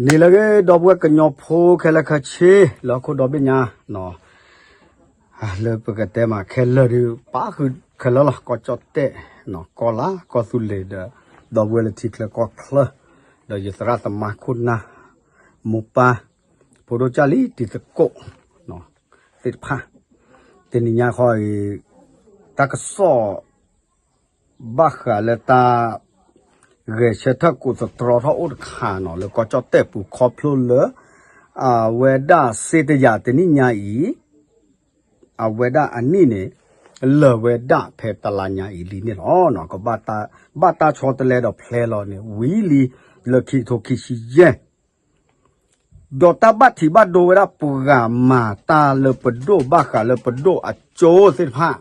န့ၣ်လၢအဂ့ၤ ဒီပုၢ်ဝဲၢ်ကညီဖိခဲလၢာ်ခဲဆ့ လၢဟီၣ်ခိၣ်ဒီဘ့ၣ်ညါနီၤ, လၢပကတဲမးခဲလၢာ်ဒီး ပၣ်ဃုာ်ခဲလၢာ်လီၤ ကီၢ်ကၠီၣ်တဲၣ်, ကီၢ်လါ ကီၢ်သူလ့ၤဒီး ဒီပုၢ်ဝဲၢ်လၢထံချၢကီၢ်ချၢ, ဒီးယသရၣ်သမါခိၣ်နၢ် မိၢ်ပၢ် ဖိဒိၣ်ကၢ်လံ တံၤသကိး သ့ၣ်တဖၣ်, တနံၤညါဃီအံၤ တၢ်ကစီၣ် ဘၣ်ဃးလၢတၢ် ဂဲၤဆၢထၢၣ်ကိးသတြီထီၣ်အိၣ်တခါနီၤ လၢကီၢ်ကၠီၣ်တဲၣ်ပူၤခီဖျိလၢ အဝဲဒၣ်စ့တယၤတနံၣ်ညါအံၤ အဝဲဒၣ်အနံၣ်န့ၣ် လၢာ်ဝဲဒၣ်ဖဲတလါညါအံၤလံန့ၣ်လီၤ. ကဘၣ်တၢ် ဘၣ်တၢ်ဆီတလဲဒီးဖျဲလီၤန့ၣ် ဝံၤလံ လၢခံကထိခံဆံယဲၢ် ဒီးတၢ်ဘၣ်ထံးဘၣ်ဒိဝဲဒၣ်ပှၤမၤတၢ်လၢပဒိၣ်ဘၣ်ဃးလၢပဒိၣ်အကၠိသ့ၣ်တဖၣ်,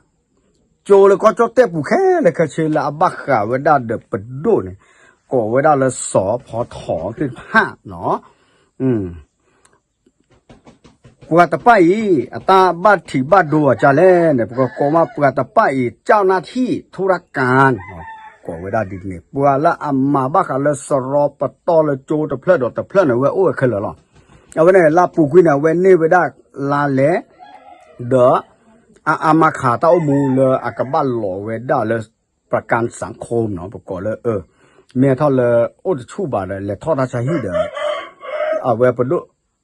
ကၠိလၢကီၢ်ကၠီၣ်တဲၣ်ပူၤခဲလၢာ်ခဲဆ့လၢအဘၣ်ဃးဝဲဒၣ်ဒီးပဒိၣ်န့ၣ် ကိးဝဲဒၣ်လၢစီၤဖီထီသ့ၣ်တဖၣ်နီၤ ပှၤတဖၣ်အံၤ အတၢ်ဘၣ်ထံးဘၣ်ဒိအီၤကလဲၣ်န့ၣ် ပကကိးမးပှၤတဖၣ်အံၤ ကၠီၣ်နၢ်ထံၣ် ထူရကၣ် ကိးဝဲဒၣ်ဒ်န့ၣ် ပှၤလၢအမၤဘၣ်ဃးလၢစရီပတီၢ်လၢကၠိတဖျၢၣ်ဒီးတဖျၢၣ်န့ၣ် အဝဲအိၣ်ဝဲခဲလၢာ်လီၤ. အဝဲန့ၣ် လၢအပူၤကွံာ်န့ၣ် အဝဲန့ၢ်ဝဲဒၣ်လါလဲ ဒီး အအါမးခးတၢ်အိၣ်မူလၢအကဘၣ်လီၤဝဲဒၣ်လၢ ပကၣ်စၣ်ခိနီၤ ပကိးလၢ မ့ၢ်ထီၣ်လၢအိၣ်တဆူၣ်ဘၣ်ဒီး လဲၤထီၣ်တၢ်ဆါဟံၣ်ဒီး အဝဲ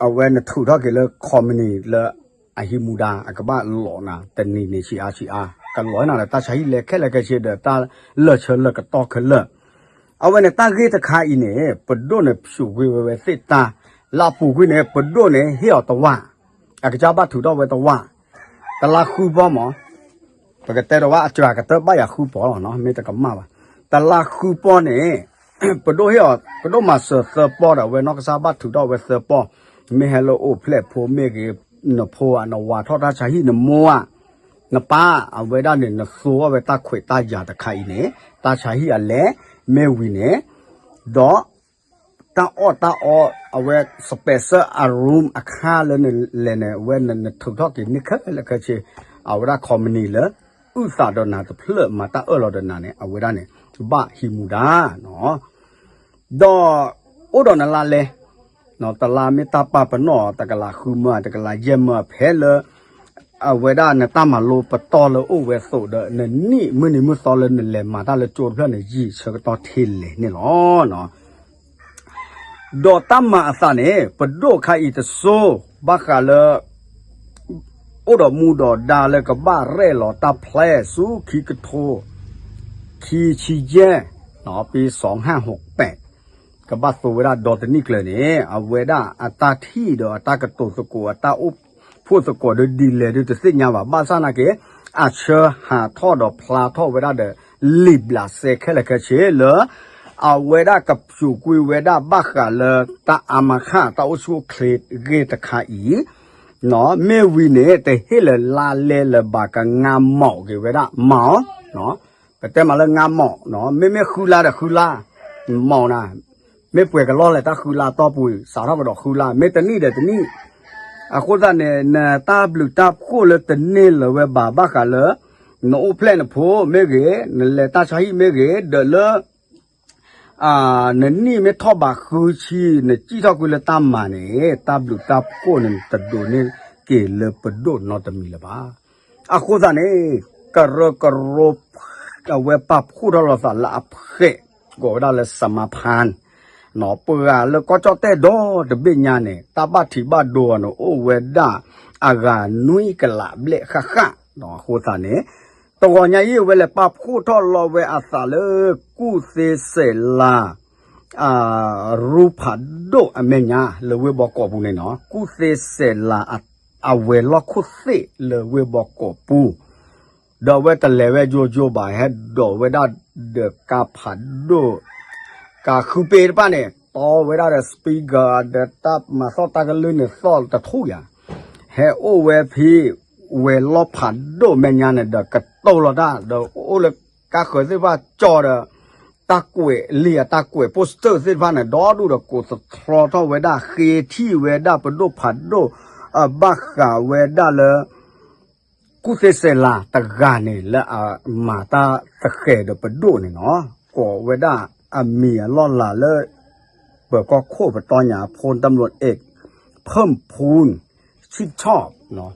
အဝဲနထုးထီၣ်က့ၤလၢ ခီမနံၤ လၢအဟံးမူဒါ အကဘၣ်လီၤနၤ တနံၤန့ၣ်ဆံးအါဆံးအါ ကလီၤနၤဒီးတၢ်ဆါဟံၣ်လဲၤခဲလၢာ်ခဲဆ့ဒီး တၢ်လၢာ်ဆၢလၢာ်ကတီၢ်ခဲလၢာ် အဝဲန့ၣ်တၢ်ဂ့ၢ်တခါအံၤန့ၣ် ပဒိၣ်န့ၣ် ဖြူးကွံာ်ဝဲဝဲသ့ၣ်တၢ် လၢအပူၤကွံာ်န့ၣ် ပဒိၣ်န့ၣ် ဟ့ၣ်အီၤတဝၢ် အကစၢ်ဘၣ်ထုးထီၣ်ဝဲတဝၢ် တလါဃုပီၢ်မး ပကတဲဒီးဝဲအစှၤကတၢၢ်ဘၣ်ယၤဃုပီၢ်လီၤနီၤ မ့ၢ်တကမၣ်ဘၣ် တလါဃုပီၢ်န့ၣ် ပဒိၣ်ဟ့ၣ်အီၤ ပဒိၣ်မၤစၢၤသၢပီၢ်ဒီး အဝဲနီၢ်ကစၢ်ဘၣ်ထုးထီၣ်ဝဲသၢပီၢ် မ့ၢ်ဟဲလၢအိၣ်ဖျဲၣ်ဖိမ့ၢ်ဂ့ၤ နဖိဧါ နဝၤထီၣ်တၢ်ဆါဟံၣ် နမိၢ်ဧါ နပၢ် အဝဲဒၣ်န့ၣ် နသိအီၣ်ဝဲတၢ်ခွဲးတၢ်ယာ်တခါအံၤန့ၣ် တၢ်ဆါဟံၣ်အလဲၢ် မ့ၢ်ဝံၤန့ၣ် ဒီး တၢ်အီၣ်တၢ်အီ အဝဲ special အ room အခါလၢနလဲၤန့ၣ် အဝဲနထုးထီၣ်က့ၤန့ၢ်ခဲလၢာ်ခဲဆ့ အဝဲဒၣ် ခီမနံၤ လၢ အုၣ်သးဒီးနၤတဖျၢၣ် မၤတၢ်အၢၣ်လီၤဒီးနၤန့ၣ် အဝဲဒၣ်န့ၣ် ဘၣ်ဟံးမူဒါနီၤ ဒီး အိၣ်ဒီးနလါလဲ တလါမ့ၢ်တၢ်ပာ်ပနီၣ် တကလးဃုမၢ တကလးယဲၢ်မၢ ဖဲလၢ အဝဲဒၣ်နတၢ်မၤလိပတီၢ်လၢအိၣ်ဝဲအသိးဒီး နနံၣ်မုၢ်နံၤမုၢ်သီလၢနလဲၤမၤတၢ်လၢကၠိတဖျၢၣ်န့ၣ် ယံာ်ဆၢကတီၢ်ထဲလဲၣ်န့ၣ်လီၤ. ဒီးတၢ်မၤအသးန့ၣ် ပဒိၣ်ခါအံၤတစိၤ ဘၣ်ဃးလၢ အိၣ်ဒီးမူဒီးဒါလၢကဘၣ်ရဲၣ်လီၤတၢ်ဖျဲးဆူခံကထိ ခံဆံယဲၢ် ပ สองห้าหกแปด ကဘၣ်သိဝဲဒၣ်ဒီတနံၣ်ကျၢၤန့ၣ် အဝဲဒၣ်အတၢ်ထံၣ်ဒီးအတၢ်ကတိၤသကိး အတၢ်အိၣ်ဖှိၣ်သကိးဒီးဒ်လဲၣ်ဒုးတသ့ၣ်ညါဘၣ် ဘၣ်ဆၣ်နာ်က့ အဆၢဟးထီၣ်ဒီးဖျါထီၣ်ဝဲဒၣ်ဒီး လံာ်ဘျးစဲခဲလၢာ်ခဲဆ့လၢ အဝဲဒၣ်ကဖြူးကွံာ်ဝဲဒၣ်ဘၣ်ဃးလၢတၢ်အါမးခးတၢ်အိၣ်ဆူၣ်အိၣ်ချ့ဂ့ၢ်တခါအံၤ မ့ၢ်ဝံၤန့ၣ် တဟ့ၣ်လၢၤလါလဲလၢၤဘၣ် ကငါမီၣ်က့ၤဝဲဒၣ် မီၣ် ပတဲမးလၢငါမီၣ် မ့မ့ၢ်ဃုလါဒီးဃုလါ မီၣ်နၤ မ့ၢ်ပှဲၤကလီၢ်လဲၣ်တၢ်ဃုလါအတီၢ်ပူၤ စးထီၣ်ကဒီးဃုလါ မ့ၢ်တနံၣ်ဒီးတနံၣ် အဃိသတးန့ၣ် နတၢ်ဘျုးတၢ်ဖှိၣ်လၢတန့ၢ်လၢၤဝဲဘၣ် ဘၣ်ဃးလၢ နအိၣ်ဖျဲၣ်နဖိမ့ၢ်ဂ့ၤ နလဲၤတၢ်ဆါဟံၣ်မ့ၢ်ဂ့ၤ ဒီးလၢ နနံၣ်မ့ၢ်ထီၣ်ဘးဃုဆံ နစံၣ်ထီၣ်ကွံာ်လၢတၢ်မၤန့ၣ် တၢ်ဘျုးတၢ်ဖှိၣ်န့ၣ် နတဒိးန့ၢ်က့ၤလၢပဒိၣ်နီတမံၤလၢၤဘၣ်. အဃိသတးန့ၣ် ကရၢကရိ အဝဲပာ်ဖှိၣ်ထီၣ်လိာ်သးလၢအဖှဲး ကိးဝဲဒၣ်လၢ สมาพันธ์ ပှၤလၢကီၢ်ကၠီၣ်တဲၣ်ဒီတဘ့ၣ်ညါန့ၣ် တၢ်ဘၣ်ထံးဘၣ်ဒိအီၤန့ၣ် အိၣ်ဝဲဒၣ်အဂၤနွံကလးဘျဲၣ်ဃၣ်ဃၣ် အဃိသတးန့ၣ် တဂီၤညါအံၤ အဝဲလဲၤပာ်ဖှိၣ်ထီၣ်လီၤဝဲအသးလၢ ကူၣ်သ့စဲးလၤ ရူဖးဒိၣ်အမဲာ်ညါ လၢဝ့ၢ်ဘီကီးပူၤန့ၣ်နီၤ ကူၣ်သ့စဲးလၤ အဝဲၤလီၢ်ခိၣ်သ့ၣ်လၢဝ့ၢ်ဘီကီးပူၤ ဒီးအဝဲတလဲၤဝဲယိယိဘၣ် ဟဲဒိးဝဲဒၣ်ဒီးကါဖးဒိၣ် ကါဃုပ့တဖၣ်န့ၣ် တီဝဲဒၣ်ဒီး speaker ဒီးတၢ်မၤသီၣ်တၢ်ကလုၢ်န့ၣ်သီၣ်တထူၣ်ယၤ ဟဲအိၣ်ဝဲဖဲ ဝဲၤလီၢ်ဖးဒိၣ်မဲာ်ညါန့ၣ်ဒီးကတိၤလီၤတၢ် ဒီးအိၣ်လၢကါဃၢၤသ့ၣ်တဖၣ်ကၠီဒီး တၢ်ကွဲးလံာ်အတၢ်ကွဲး poster သ့ၣ်တဖၣ်န့ၣ် ဒီဒူၣ်ဒီးကိးသတြီထီၣ်ဝဲဒၣ် ဃ့ထံၣ်ဝဲဒၣ်ပဒိၣ်ဖးဒိၣ် ဘၣ်ဃးဝဲဒၣ်လၢ ကူၣ်သ့စဲးလၤတဂၤန့ၣ် လၢအမၤတၢ်သဃဲးဒီးပဒိၣ်န့ၣ်နီၤ ကိးဝဲဒၣ်အမံၤအလီၢ်လၤလၢ ပၢၤကီၢ်ခိၣ်ပတီၢ်ညါ ဖိတၢ်မလိၣ်အဲၣ် ဖၢၣ်ဖူၣ် ဆံၣ်ထီၣ်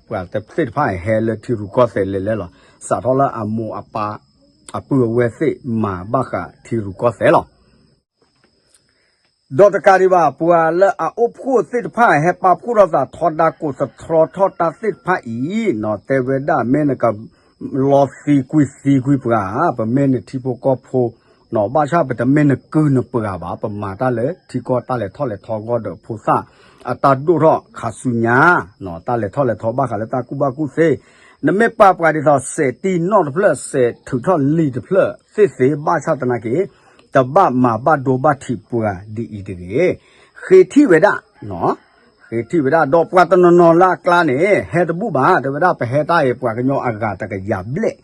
ပှၤသ့ၣ်တဖၣ်ဟဲလၢထံရူၢ်ကီၢ်သဲးလဲၤလဲၤလီၤ. စးထီၣ်လၢအမိၢ်အပၢ် အပုၢ်အဝဲၢ်သ့ၣ်မၤဘၣ်ဃးထံရူၢ်ကီၢ်သဲးလီၤ. ဒီးတကးဒံးဘၣ် ပှၤလၢအအိၣ်ဖှိၣ်သ့ၣ်တဖၣ် ဟဲပာ်ဖှိၣ်ထီၣ်သးထီဒါကိးသတြီထီၣ်တၢ်သ့ၣ်တဖၣ်အံၤ တဲဝဲဒၣ်မ့ၢ်နကလီသံကွံသံကွံပှၤ ပမ့ၢ်နထံဖိကီၢ်ဖိ ဘၣ်ဆၣ်ပတမ့ၢ်နကုၢ်နပှၤဘၣ် ပမၤတၢ်လၢထံကီၢ်တၢ်လဲၤထီၣ်လဲၤထီအဂီၢ်ဒီးဖိသၣ် အတၢ်ဒိၣ်ထီၣ်ခါဆူညါ တၢ်လဲၤထီၣ်လဲၤထီဘၣ်ဃးလၢတၢ်ကူၣ်ဘၣ်ကူၣ်သ့ နမ့ၢ်ပာ်ပှၤဒ်သိးစဲးတံၢ်နီၣ်တဖျၢၣ် စဲးထုးထီၣ်လံာ်တဖျၢၣ်သ့ၣ်သ့ၣ် ဘၣ်ဆၣ်သနာ်က့ တဘၣ်မၤဘၣ်ဒိဘၣ်ထံးပှၤဒ်အံၤတဂ့ၤ. ဃ့ထံၣ်ဝဲဒၣ် ဃ့ထံၣ်ဝဲဒၣ် ဒီးပှၤတနီၤနီၤလၢအကျါန့ၣ် ဟဲတဘူၣ်ဘၣ် တဲဝဲဒၣ် ပဟဲတၢ်အံၤ ပှၤကညီအဂၤတကယၤဘျဲၣ်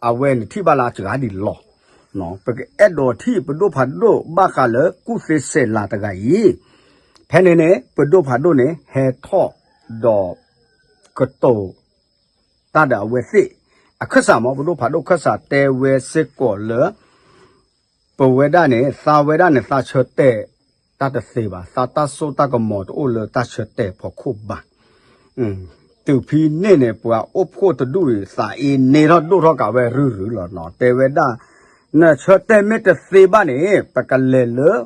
အဝဲန့ၣ်ထံၣ်ဘၣ်လၢအစှၤဒ်လီၤ. ပကအဲၣ်ဒိးထံၣ်ပဒိၣ်ဖးဒိၣ်ဘၣ်ဃးလၢကူၣ်သ့စဲးလၤတဂၤအံၤ ဖဲန့ၣ်န့ၣ် ပဒိၣ်ဖးဒိၣ်န့ၣ် ဟဲထီၣ်ဒီး ကတိၤ တၢ်ဒီးအဝဲသ့ၣ် အခၢၣ်စးမ့ၢ် ပဒိၣ်ဖးဒိၣ်ခၢၣ်စးတဲဝဲစ့ၢ်ကီးလၢ ပဝဲဒၣ်န့ၣ် သးဝဲဒၣ်န့ၣ် သးဆၢတဲာ်တၢ်တသ့ဘၣ် သးတၢ်စိတၢ်ကမီၤတအိၣ်လၢတၢ်ဆၢတဲာ်ဖီခိၣ်ဘၣ်. တုၤဖဲန့ၣ်န့ၣ် ပှၤအိၣ်ဖှိၣ်တဒူၣ်အံၤ သးအ့န့ထီၣ်ဒိၣ်ထီၣ်ကးဝဲရုၢ်ရုၢ်လီၤနီၤ တဲဝဲဒၣ် နဆၢတဲာ်မ့ၢ်တသ့ဘၣ်န့ၣ် ပကလဲၤလၢ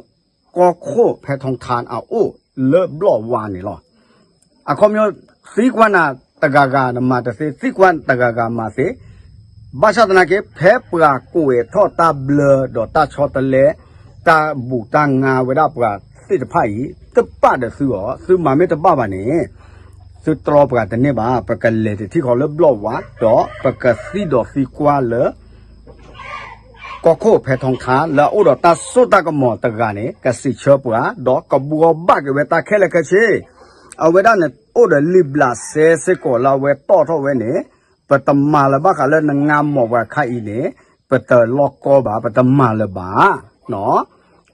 ကီၢ်ခိၣ်ဖဲထီထါအအိၣ်လၢဘျီၣ်ဝါန့ၣ်လီၤ. အခီပညီ သံကွၢ်နၤတဂၤဂၤနမၤတသ့ သံကွၢ်တဂၤဂၤမၤသ့, ဘၣ်ဆၣ်သနာ်က့ ဖဲပှၤကွဲးထီၣ်တၢ်ဘျၢဒီးတၢ်ဆီတလဲ တၢ်ဘူၣ်တၢ်ငါဝဲဒၣ်ပှၤသ့ၣ်တဖၣ်အံၤ တဘၣ်ဒီးသုအီၤ သုမၤမ့ၢ်တဘၣ်ဘၣ်န့ၣ် သုတြီပှၤတန့ၢ်ဘၣ် ပကလဲၤတထံၣ်ဃီလၢဘျီၣ်ဝါ ဒီးပကသံဒီးသံကွၢ်လၢ ကီၢ်ခိၣ်ဖဲထီထါ လၢအအိၣ်ဒီးတၢ်စိတၢ်ကမီၤတဂၤန့ၣ် ကစံးဆၢပှၤ ဒီးကဘှီဘၣ်က့ၤဝဲတၢ်ခဲလၢာ်ခဲဆ့, အဝဲဒၣ်န့ၣ် အိၣ်ဒီးလံာ်ဘျးစဲစ့ၢ်ကီးလၢအဝဲတီၣ်ထီၣ်ဝဲန့ၣ်, ပတမၤလၢၤဘၣ်ဃးလၢနငါမီၢ်ပှၤခါအံၤန့ၣ်, ပတလီၢ်ကီဘၣ်, ပတမၤလၢၤဘၣ်.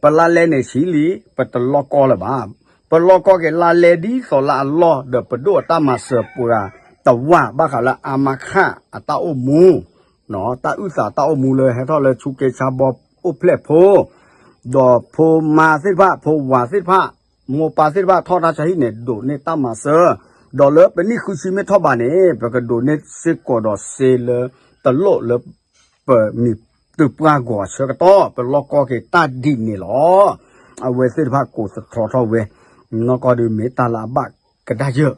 ပလါလဲန့ၣ်ဆံးလံ, ပတလီၢ်ကီလၢၤဘၣ်. ပလီၢ်ကီက့ၤလါလဲဒ်သိးလၢအလီၢ် ဒီးပဒိၣ်အတၢ်မၤစၢၤပှၤတဝၢ် ဘၣ်ဃးလၢအါမးခၣ်အတၢ်အိၣ်မူ တၢ်အုၣ်သးတၢ်အိၣ်မူလၢဟဲထီၣ်လၢဆူက့ဆါဘီအိၣ်ဖျဲၣ်ဖိ, ဒီးဖိမါသ့ၣ်တဖၣ် ဖိဝၤသ့ၣ်တဖၣ်, မိၢ်ပၢ်သ့ၣ်တဖၣ်ထီၣ်တၢ်ဆါဟံၣ်န့ၣ် ဒိးန့ၢ်တၢ်မၤစၢၤ, ဒီးလၢပနံၣ်ဃုဆံမ့ၢ်ထီၣ်ဘးန့ၣ် ပကဒိးန့ၢ်စ့ၢ်ကီးဒီးစ့လၢတလိၣ်လၢ ပမံၤတုၤပှၢ်ဂီၤအဆၢကတီၢ် ပလီၢ်ကီက့ၤတၢ်ဒ်န့ၣ်လီၤ. အဝဲသ့ၣ်တဖၣ်ကိးသတြီထီၣ်ဝဲ, နီၢ်ကီၢ်ဒုးမ့ၢ်တၢ်လၢအဘၣ်ကဒါယၢ်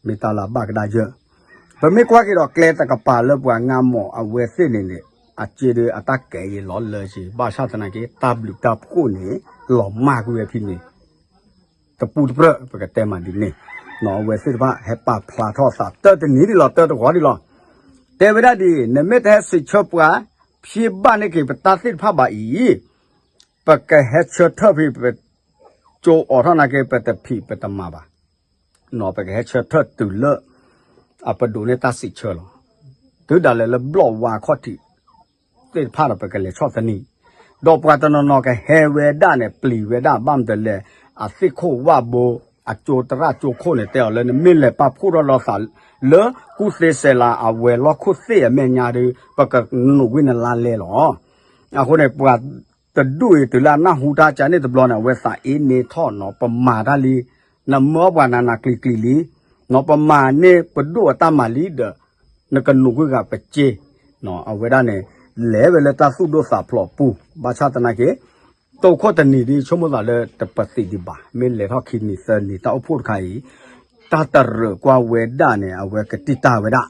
မ့ၢ်တၢ်လၢအဘၣ်ကဒါယၢ်. ပမ့ၢ်ကွၢ်က့ၤဒီးကျဲတကပၤလၢပှၤငါမီၢ်အဝဲသ့ၣ်န့ၣ်န့ၣ်, အစ့ဒီးအတၢ်ကဲယံာ်လီၤလၢာ်က့ၤ ဘၣ်ဆၣ်သနာ်က့ တၢ်ဘျုးတၢ်ဖှိၣ်န့ၣ် လီၤမၢ်ကွံာ်ဝဲဖဲန့ၣ် တပူၤတပြၢၢ် ပကတဲမးဒ်န့ၣ်, အဝဲသ့ၣ်တဖၣ်ဟဲပာ်ဖျါထီၣ်သးတၢတနံၤဒ်လီၤ တၢတဂီၤဒ်လီၤ. တဲဝဲဒၣ်ဒ်အံၤ, နမ့ၢ်တဟဲစံးဆၢပှၤ ဖံးဘၣ်န့ၢ်က့ၤပတၢ်သ့ၣ်တဖၣ်ဘၣ်အံၤ, ပကဟဲဆၢထၢၣ်ဖဲ ပကၠိအီၤထီၣ်နာ်က့ ပတဖံးပတမၤဘၣ်. ပကဟဲဆၢထၢၣ်တုၤလၢ အပဒိးန့ၢ်တၢ်စံးဆၢလီၤ. တုၤဒၣ်လဲာ်လၢဘျီၣ်ဝါခီၣ်ထံးသ့ၣ်တဖၣ်ဒီး ပကလဲၤဆီၣ်သနံး, ဒီးပှၤတနီၤနီၤကဟဲဝဲဒၣ်န့ၣ် ပျံၤဝဲဒၣ် ဘၣ်မတၤလဲၣ်, အသ့ၣ်ခိၣ်ဝၣ်ဘိ အကၠိတရၣ်ကၠိခိၣ်န့ၣ် တဲအီၤလၢနမ့ၢ်လဲၤပာ်ဖှိၣ်ထီၣ်လိာ်သးလၢ ကူၣ်သ့စဲးလၤအဝဲၤလီၢ်ခိၣ်သ့ၣ်အမဲာ်ညါဒီး ပကနုာ်ကွံာ်နလါလဲလီၤ. အဃိန့ၣ် ပှၤတဒူၣ်အံၤတုၤလၢအနၢ်ဟူတၢ်ကန့ၣ်တဘျီန့ၣ် အဝဲသးအ့န့ထီၣ်နီၤ ပမၤတၢ်လံ, နမၢပှၤနးနးကျံၤကျံၤလံ, ပမၤန့ၢ်ပဒိၣ်အတၢ်မၤလံဒီး နကနုာ်ကွံာ်ဂၤပစ့, အဝဲဒၣ်န့ၣ် လဲၤဝဲလၢတၢ်သူၣ်ဒိၣ်သးဖျိးပူၤ, ဘၣ်ဆၣ်သနာ်က့ တိခိၣ်တနံၤဒ်ဆိကမိၣ်သးလၢတပသံးဒံးဘၣ်, မ့ၢ်လဲၤထီၣ်ခံနံၤသၢနံၤ တၢ်အိၣ်ဖှိၣ်တခါအံၤ တၢ်တရၢၢ်ကွၢ်ဝဲဒၣ်န့ၣ် အဝဲကတံၢ်တၢ်ဝဲဒၣ်,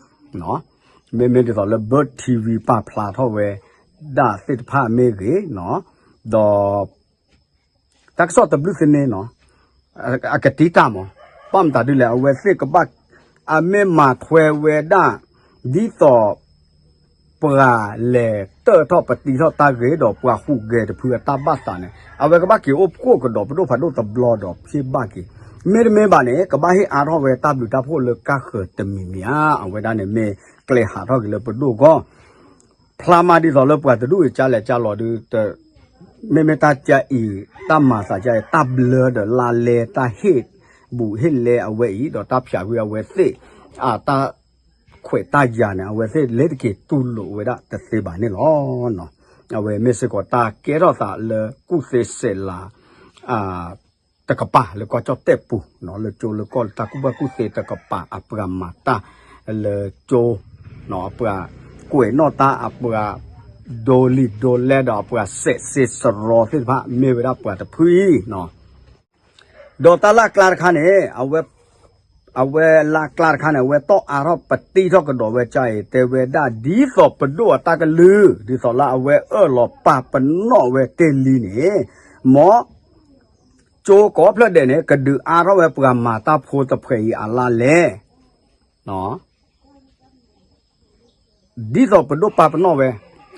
မ့မ့ၢ်ဒ်သိးလၢ Bird TV ပာ်ဖျါထီၣ်ဝဲဒၣ်သ့ၣ်တဖၣ်မ့ၢ်ဂ့ၤ, ဒီး တၢ်ကစီၣ်တဘျုးသန့နီၤ, အကတံၢ်တၢ်မး, ဘၣ်မတၤဒ်လဲၣ် အဝဲသ့ၣ်ကဘၣ် အမ့ၢ်မၤထွဲဝဲဒၣ် ဒ်သိး ပှၤလဲၤတၢၣ်ထီၣ်ပတံထီၣ်တၢ်ဂ့ၤဒီးပှၤဟူးဂဲၤတဖုအတၢ်ဘၣ်သးန့ၣ် အဝဲကဘၣ်က့ၤအိၣ်ဖှိၣ်ကဒီးပဒိၣ်ဖးဒိၣ်တဘျီဒီးဖံးဘၣ်က့ၤ, မ့တမ့ၢ်ဘၣ်န့ၣ် ကဘၣ်ဟ့ၣ်အါထီၣ်ဝဲတၢ်ဘျုးတၢ်ဖှိၣ်လၢကါဃၢၤတမံၤမံၤဧါ, အဝဲဒၣ်န့ၣ်မ့ၢ်ကျဲဟးထီၣ်က့ၤလၢပဒိၣ်အဂီၢ် ဖျါမးဒ်သိးလၢပှၤတဒူၣ်အံၤ ကလဲၤကလီၤဒုး မ့မ့ၢ်တၢ်ကအံၤ တၢ်မၤသးကအံၤ တၢ်ဘျၢဒီးလါလဲ တၢ်ဟ့ၣ်ဘူးဟ့ၣ်လဲအဝဲအံၤ ဒီးတၢ်ဖၠးကွံာ်အဝဲသ့ၣ် အတၢ်ခွဲးတၢ်ယာ်န့ၣ် အဝဲသ့ၣ်လၢတက့ၤတူၢ်လိာ်ဝဲဒၣ်တသ့ဘၣ်န့ၣ်လီၤ. အဝဲမ့ၢ်စ့ၢ်ကီးတၢ်ကဲထီၣ်သးလၢကူၣ်သ့စဲးလၤ အ တကပၤလၢကီၢ်ကၠီၣ်တဲၣ်ပူၤ, လၢကၠိလၢကီၢ်လၢတၢ်ကူၣ်ဘၣ်ကူၣ်သ့တကပၤ အပှၤမၤတၢ်လၢကၠိ, အပှၤကွဲးနီၣ်တၢ် အပှၤဒိလံာ်ဒိလဲၢ်ဒီးအပှၤစဲးစ့စရီသ့ၣ်တဖၣ် မ့ၢ်ဝဲဒၣ်ပှၤတဖုအံၤ, ဒီးတၢ်လၢအကျါတခါန့ၣ် အဝဲလၢအကျါတခါန့ၣ် အဝဲတီၣ်အါထီၣ်ပတံထီၣ်ကဒီးဝဲကါအံၤ တဲဝဲဒၣ်ဒ်သိးပဒိၣ်အတၢ်ကလုၢ် ဒ်သိးလၢအဝဲအၢၣ်လီၤပာ်ပနီၣ်ဝဲတ့ၢ်လံန့ၣ်, မ်ကၠိကိးဖျၢၣ်ဒဲးန့ၣ် ကဒုးအါထီၣ်ဝဲပှၤမၤတၢ်ဖိတဖှဲးအံၤအလါလဲၣ် ဒ်သိးပဒိၣ်ပာ်ပနီၣ်ဝဲ,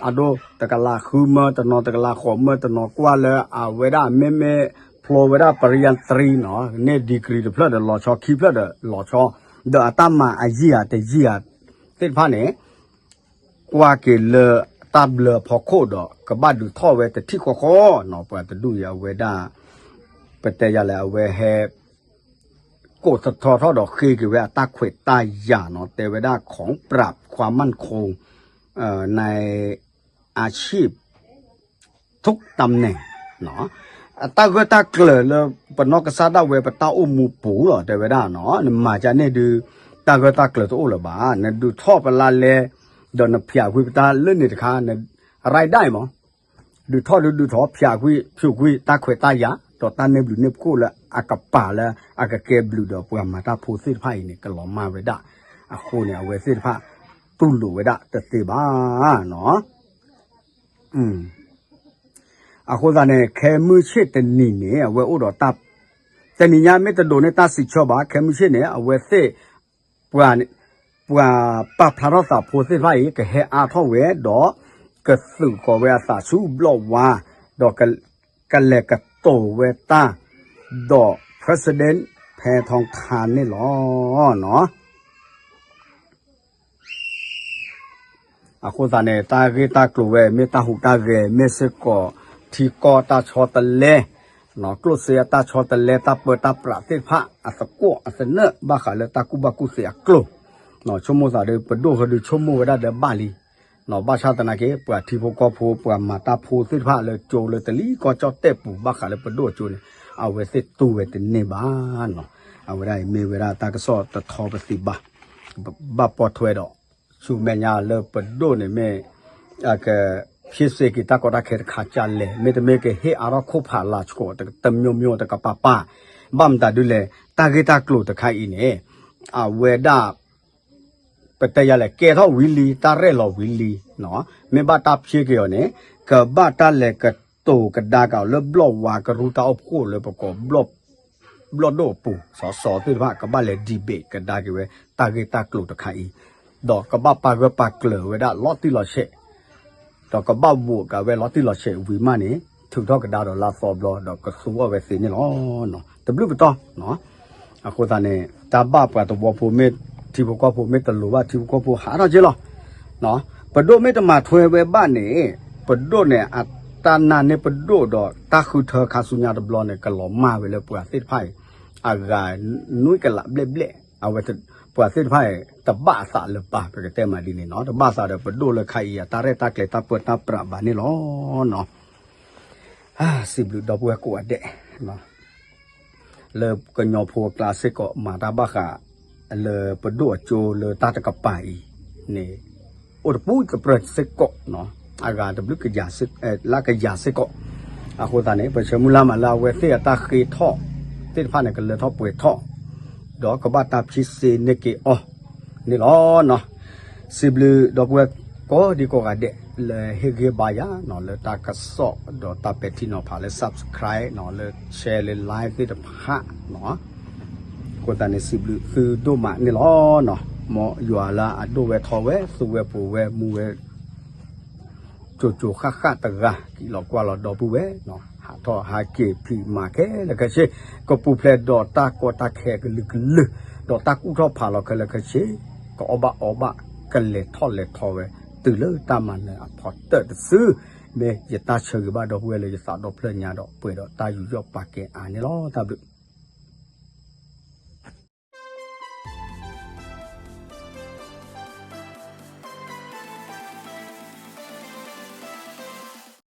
အဒိ တကလးဃုမၢတနီၤ တကလးဃိးမၢတနီၤ ကွၢ်လၢအဝဲဒၣ်မ့မ့ၢ်ဖျိဝဲဒၣ် ပရံယါတရံနီၤ န့ၢ် degree တဖျၢၣ်ဒီးလီၤဆီ ခံဖျၢၣ်ဒီးလီၤဆီ, ဒီးအတၢ်မၤအယံာ်ဧါတယံာ်ဧါသ့ၣ်တဖၣ်န့ၣ် ကွၢ်က့ၤလၢတၢ်ဘျၢအဖီခိၣ်ဒီး ကဘၣ်ဒုးထီၣ်ဝဲတထံၣ်ဃီဃီနီၤ ပှၤတဒူၣ်အံၤအဝဲဒၣ် ပတဲယၤလဲၣ် အဝဲဟဲ ကိးထီထီၣ်ဒီးဃ့က့ၤဝဲအတၢ်ခွဲးတၢ်ယာ်နီၤ တဲဝဲဒၣ် ของปราบความมั่นคง ในอาชีพ ทุกตำแหน่ง အတၢ်ဂၢၢ်တၢ်ကျၢၤလၢပနီၢ်ကစၢ်ဒၣ်ဝဲပတၢ်အိၣ်မူပူၤလီၤ တဲဝဲဒၣ်နီၤ နမၤကန့ၣ်ဒုး တၢ်ဂၢၢ်တၢ်ကျၢၤတအိၣ်လၢၤဘၣ် နဒုးထီၣ်ပလါလဲ ဒီးနဖျးကွံာ်ပတၢ်လၢန့ၣ်တခါ န right ဒၣ်အံၤမး ဒုးထီၣ်ဒုးဒုးထီၣ် ဖျးကွံာ် ဖျိးကွံာ် တၢ်ခွဲးတၢ်ယာ် ဒီးတၢ်န့ၢ်ဘျုးန့ၢ်ဖှိၣ်လၢအကပၤလၢအကကဲဘျုးဒီးပှၤမၤတၢ်ဖိသ့ၣ်တဖၣ်အံၤန့ၣ် ကလီၤမၢ်ဝဲဒၣ် အဃိန့ၣ် အဝဲသ့ၣ်တဖၣ် တူၢ်လိာ်ဝဲဒၣ်တသ့ဘၣ်နီၤ အဃိသတးန့ၣ် ခဲမုၢ်ဆ့ၣ်တနံၤန့ၣ် အဝဲအိၣ်ဒီးတၢ် တနံၤညါမ့ၢ်တဒိးန့ၢ်တၢ်စံးဆၢဘၣ် ခဲမုၢ်ဆ့ၣ်န့ၣ် အဝဲသ့ၣ် ပှၤ ပှၤပာ်ဖျါထီၣ်သးဖိသ့ၣ်တဖၣ်အံၤ ကဟဲအါထီၣ်ဝဲဒီး ကသုးဃီၤဝဲအသးဆူဘျီၣ်ဝါ ဒီးကလဲၤကတိၤဝဲတၢ် ဒီး President ဖဲထီခါန့ၣ်လီၤ. အဃိသတးန့ၣ် တၢ်ဂ့ၢ်တၢ်ကျိၤဝဲ မ့ၢ်တၢ်ဟူးတၢ်ဂဲၤ မ့ၢ်စ့ၢ်ကီး ထံကီၢ်တၢ်ဆီတလဲ ကျိၣ်စ့အတၢ်ဆီတလဲ တၢ်ပၢတၢ်ပြးသ့ၣ်တဖၣ် အသကိးအသနၢၣ် ဘၣ်ဃးလၢတၢ်ကူၣ်ဘၣ်ကူၣ်သ့အကျိၤ ဆိကမိၣ်သးဒီး ပဒိၣ်ဟီဒုးဆိကမိၣ်ဝဲဒၣ်ဒီးဘၣ်လံ ဘၣ်ဆၣ်သနာ်က့ ပှၤထံဖိကီၢ်ဖိ ပှၤမၤတၢ်ဖိသ့ၣ်တဖၣ်လၢကၠိလၢတလံၤကီၢ်ကၠီၣ်တဲၣ်ပူၤ ဘၣ်ဃးလၢပဒိၣ်အကၠိန့ၣ် အဝဲသ့ၣ်တူၢ်ဝဲတန့ၢ်ဘၣ်နီၤ. အဝဲဒၣ်အံၤမ့ၢ်ဝဲဒၣ်တၢ်ကစီၣ်တထီပသံးဘၣ် ဘၣ်ပိာ်ထွဲဒီး ဆူမဲာ်ညါလၢပဒိၣ်န့ၣ်မ့ၢ် အက ဖံးစ့က့ၤတၢ်ကီတၢ်ခဲတခါကလဲၣ် မ့တမ့ၢ်ကဟ့ၣ်အါထီၣ်ခိၣ်ဖးလၤဆှိး တမျိုးမျိုး တကပၤပၤ ဘၣ်မတၤဒုလဲၣ် တၢ်ဂ့ၢ်တၢ်ကျိၤတခါအံၤန့ၣ် အဝဲဒၣ် ပတဲယၤလဲၣ် ကဲထီၣ်ဝံၤလံ တၢ်ရဲၣ်လီၤဝံၤလံ မ့ၢ်ဘၣ်တၢ်ဖံးက့ၤအီၤန့ၣ် ကဘၣ်တၢ်လဲၤကတိၤကဒါက့ၤအီၤလၢဘျီၣ်ဝါကရူၢ်တၢ်အိၣ်ဖှိၣ်လၢပကိး ဘျီၣ်ဒိၣ်အပူၤ စီၤစီၤသ့ၣ်တဖၣ် ကဘၣ်လဲၤ debate ကဒါက့ၤဝဲ တၢ်ဂ့ၢ်တၢ်ကျိၤတခါအံၤ ဒီးကဘၣ်ပာ်ဂၢၢ်ပာ်ကျၢၤဝဲဒၣ်လီၤတံၢ်လီၤဆဲး ဒီးကဘၣ်ဝိးက့ၤဝဲလီၤတံၢ်လီၤဆဲးဝံၤမးန့ၣ် ထုးထီၣ်ကဒါဒီးလါသီဘျီ ဒီးကသူအီၤဝဲသ့န့ၣ်လီၤ. တဘျုးပတီၢ် အဃိသတးန့ၣ် တၢ်ဘၣ်ပှၤသဝီဖိမ့ၢ် ထံဖိကီၢ်ဖိမ့ၢ်တလိၤဘၣ် ထံဖိကီၢ်ဖိဟးထီၣ်က့လီၤ. ပဒိၣ်မ့ၢ်တမၤထွဲဝဲဘၣ်န့ၣ် ပဒိၣ်န့ၣ် အတၢ်နာ်န့ၢ်ပဒိၣ်ဒီးတၢ်ဃုထၢခါဆူညါတဘျီန့ၣ် ကလီၤမၢ်ဝဲလၢပှၤသ့ၣ်တဖၣ်အံၤ အဂၤနွံကလးဘျဲၣ်ဘျဲၣ် အဝဲ ပှၤသ့ၣ်တဖၣ်အံၤ တဘၣ်အသးလၢၤဘၣ် ပကတဲမးဒ်န့ၣ်နီၤ တဘၣ်အသးဒီးပဒိၣ်လၢခါအံၤ အတၢ်ရဲၣ်တၢ်ကျဲၤတၢ်ပၢတၢ်ပြးဘၣ်န့ၣ်လီၤ. စံးဘျုးဒီပုၢ်ဝဲၢ်ကိးဂၤဒဲး လၢကညီဖိအကျါစ့ၢ်ကီး မၤတၢ်ဘၣ်ဃး လၢပဒိၣ်အကၠိလၢတၢ်တကပၤအံၤန့ၣ် အိၣ်တပူၤတပြၢၤစ့ၢ်ကီး အဂၤတဘျုးကယၤ လၢကယၤစ့ၢ်ကီး အဃိသတးန့ၣ် ပဆၢမုၢ်လၢ်မးလၢအဝဲသ့ၣ်အတၢ်ဃ့ထီၣ်သ့ၣ်တဖၣ်န့ၣ် ကလၢထီၣ်ပှဲၤထီၣ် ဒီးကဘၣ်တၢ်ဖံးစ့န့ၢ်က့ၤအီၤန့ၣ်လီၤ. စံးဘျုးဒီပုၢ်ဝဲၢ်ကိးဒံကိးဂၤဒဲး လၢဟ့ၣ်ဂံၢ်ဘါယၤနီၤ လၢတၢ်ကစီၣ်ဒီးတၢ်ပဲာ်ထံနီၤဖးလၢ subscribe နီၤ လၢ share လၢ like သ့ၣ်တဖၣ်နီၤ အဃိသတးန့ၣ် စံးဘျုးသုဒိၣ်မးန့ၣ်လီၤ. မ်ယွၤလၢအဒိၣ်ဝဲထီဝဲ သူဝဲပှိၤဝဲမူဝဲ ကၠိကၠိဃၣ်ဃၣ်တဂၤ ကံၣ်လီၤကွၢ်လီၤဒီပုၢ်ဝဲၢ် ဟးထီၣ်ဟးက့ၤဖံးမၤခဲလၢာ်ခဲဆ့ ကပူၤဖျဲးဒီးတၢ်ကီတၢ်ခဲကလုာ်ကလုာ် ဒီးတၢ်ကူၣ်ထီၣ်ဖးလီၤခဲလၢာ်ခဲဆ့ ကအီၣ်ဘၣ်အီဘၣ် ကလဲၤထီၣ်လဲၤထီဝဲ တုၤလၢတၢ်မၤနၢၤအဖီတၢၣ်တစု မ့ၢ်ယတၢ်ဆၢဂ့ၤဘၣ်ဒီပုၢ်ဝဲၢ်လၢယသးဒီဖျၢၣ်ညါဒီး ပှဲၤဒီးတၢ်ယူးယီၣ်ပာ်ကဲအါန့ၣ်လီၤ. တၢ်ဘျုး